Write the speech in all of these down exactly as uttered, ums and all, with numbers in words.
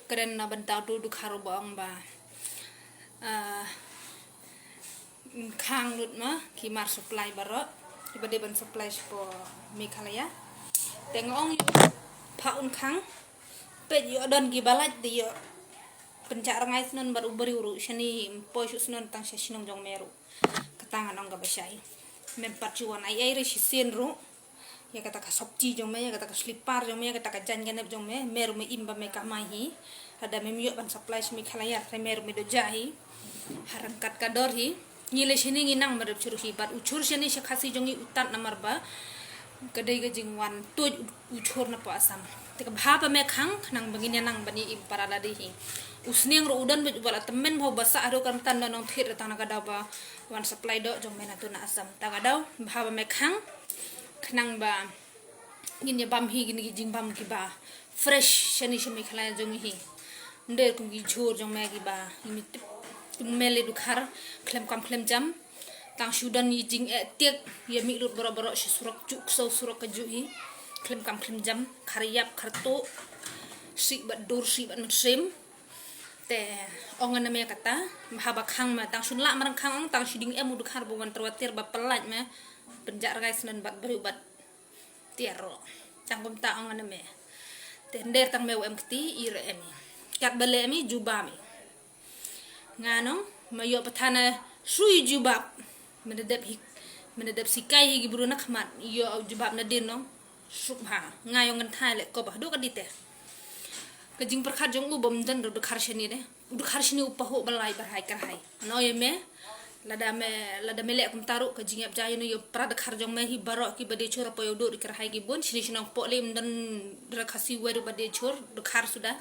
Kren na bynta u dkhar ba ong ba, ah, khang lut ma ki mar supply baroh, ki ba dei ban supply sha Meghalaya. Te nga ong ïa u, pha un khang, peit ïoh don ki ba lait de ïoh pynjah rngai snon bad u briew ruh shane, ym poi shuh snon tang sha shnong jong me ruh. Kata ngan ong kaba shai. Mem pat shu wan ai ai re shisien ruh. Ïa kata ka sopti jong me, ïa kata ka slipar jong me, ïa kata ka jaiñ ka nep jong me, me ruh me im ba me kamai hi. Lada mem ïoh ban supply sha Meghalaya, te me ruh me doh jah hi. Ha ryngkat ka dor hi. Ngi lei shane ngi nang mardep chur hi bad u chur shane sha Khasi jong ngi u tad namar ba ka dei ka jingwan tuid u chur na poh Assam. Te ka bha ba me khang, khnang ba ngin ïa nang ban ïa im para lade hi. U sniang ruh u don bad u ba la tymmen bha u ba sah haduh kan tan da nongthied, tang na ka daw ba wan supply doh jong me na tu na Assam. Ta ka daw bha ba me khang, khnang ba ngin ïa bam hi kine ki jingbam kiba fresh shane sha Meghalaya jong ngi hi. Ym dei kum ki jhur jong me kiba ngi tip kum me lei dkhar khlem kam khlem jam. Tang shu don ïa jingeh tiek, ïa mih lut baroh baroh sha surok, juh ksew surok ka juh hi. Khlem kam khlem jam, khar ïap khar tuh, sih bad dur, sih bad mynsiem. Te ong na me kata, bha ba khang me, tang shu lah marang khang ong, tang shu ding em u dkhar ba wan tyrwa tiar ba pyllait me, pynjah rngai snon bad briew bad tiar ruh. Tang kumta ong na me. Te hynrei tang me u em kti, i re em i. Katba leh em i, jubab i. Nga nong, ma ïoh pathan na shu i jubab. Mynta dep hi, mynta dep sikai hi ki briew na khmat, ïoh jubab na dien nong. Suk bha, nga ïong ngan thai leh ko ba haduh ka dite. Ka jingpyrkhat jong u bym don ruh dkhar shane de. U dkhar shane u pahuh ba lai ba rhai kyrhai. Ano ïa me, lada me, lada me leh kumta ruh ka jingïap ja ïa no ïa para dkhar jong me hi baroh kiba die chur, hapoh ïa u duh ri kyrhai ki bun, shane shnong poh lei ym don dkhar Khasi wei ruh ba die chur, dkhar suda.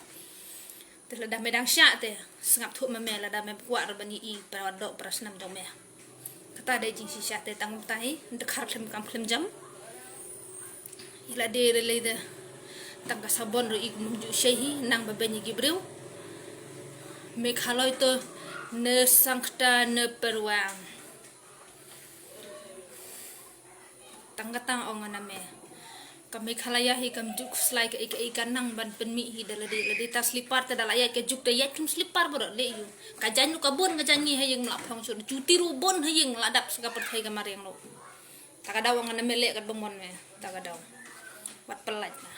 Te lada me dang shah te sngap thuh ma me, lada me kwah ruh ban ïohi para doh para snam jong me. Kata dei jingshisha te tang kumta hi, dkhar khlem kam khlem jam. I la dei re lei de tang ka sabon ruh i kum ju shei hi, nang ba beiñ ïa ki briew. Meghalaya to ne sangkta ne perwang. Tang kata ong na me. Ka Meghalaya hi kam ju khuslai kaei kaei, ka nang ban pynmih hi da lade, lade ta slipar te da la ïaid ka juk te ïaid kum slipar baroh leh ïu. Ka jaiñ ruh ka bun, ka jaiñ ngi ha ïing, la phong shuh, juti ruh bun ha ïing, la dap sha ka pyrthei ka mariang ruh. Ta ka daw ong na me leh katba mon me, ta ka daw. Wat pyllait na.